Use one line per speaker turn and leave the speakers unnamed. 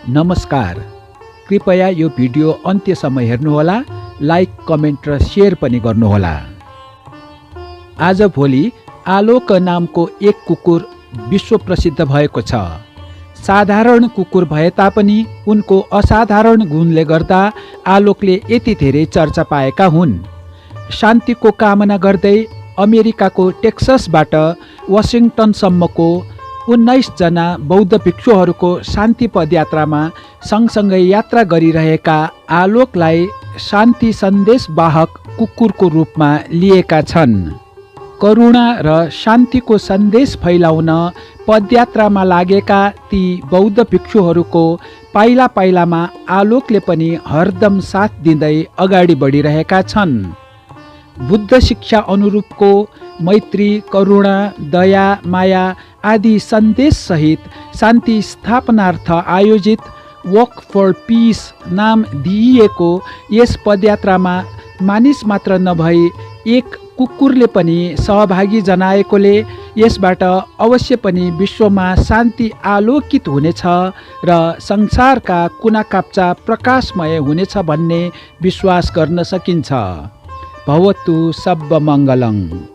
नमस्कार। कृपया यो भिडियो अन्त्यसम्म हेर्नुहोला, लाइक, कमेन्ट र सेयर पनि गर्नुहोला। आज भोलि आलोक नामको एक कुकुर विश्व प्रसिद्ध भएको छ। साधारण कुकुर भए तापनि उनको असाधारण गुणले गर्दा आलोकले यति धेरै चर्चा पाएका हुन्। शान्तिको कामना गर्दै अमेरिकाको टेक्ससबाट वाशिङटनसम्मको 19 जना बौद्ध भिक्षुहरूको शान्ति पदयात्रामा सँगसँगै यात्रा गरिरहेका आलोकलाई शान्ति सन्देशवाहक कुकुरको रूपमा लिएका छन्। करुणा र शान्तिको सन्देश फैलाउन पदयात्रामा लागेका ती बौद्ध भिक्षुहरूको पाइला पाइलामा आलोकले पनि हरदम साथ दिँदै अगाडि बढिरहेका छन्। बुद्ध शिक्षा अनुरूपको मैत्री, करुणा, दया, माया आदि सन्देश सहित शान्ति स्थापनार्थ आयोजित वक फर पिस नाम दिइएको यस पदयात्रामा मानिस मात्र नभई एक कुकुरले पनि सहभागी जनाएकोले यसबाट अवश्य पनि विश्वमा शान्ति आलोकित हुनेछ र संसारका कुना काप्चा प्रकाशमय हुनेछ भन्ने विश्वास गर्न सकिन्छ। भवतु सब मङ्गलम्।